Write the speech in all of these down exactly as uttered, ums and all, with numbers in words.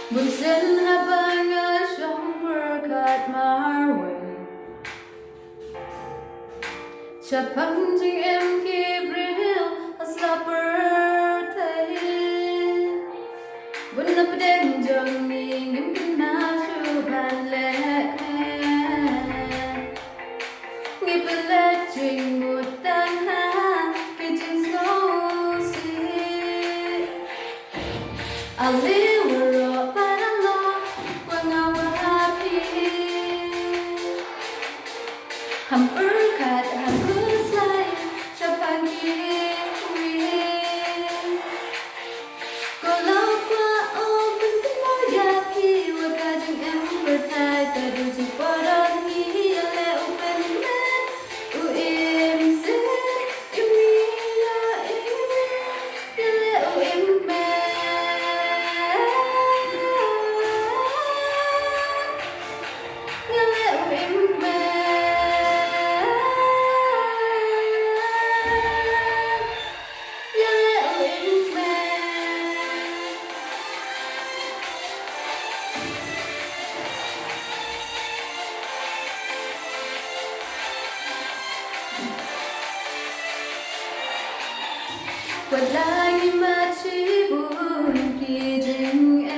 Bun sien haba nga shong pyrkhat marwei shaphang jingim ki briew ha sla pyrthei, bun na pdeng jong ngi ngin kynmaw shuh ban leh kmen. Ngi pynleit jingmut tang ha ki jingsngewsih. Ale waroh para lok, wa nga wa phi, ham pyrkhat ham khuslai shaphang kiwei. Ko lok kwah o pynkynmaw ïa phi, wa ka jingim pyrthei ka dei jingpodor, ngi ïaleh u pynkmen, u im sien, im ïa im, ïaleh u im kmen, ïaleh u im kmen. Ïaleh u im kmen. Wat la ngi mad shibun ki jingeh,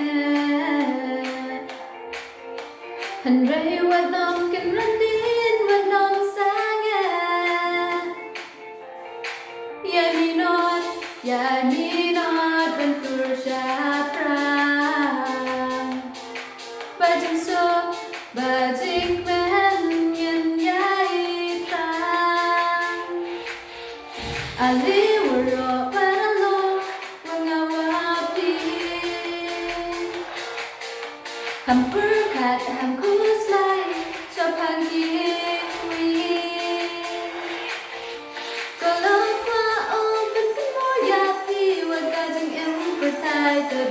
hynrei wat nym kynran dien, wat nym sangeh. Ïa ngi nod, ïa ngi nod ban tur shaphrang, ba jingsuk ba jingkmen ngin ïai thrang. Ale waroh para lok, wa nga wa phi, ham pyrkhat ham khuslai shaphang kiwei. Ko lok kwah o pynkynmaw ïa phi, wa ka jingim pyrthei ka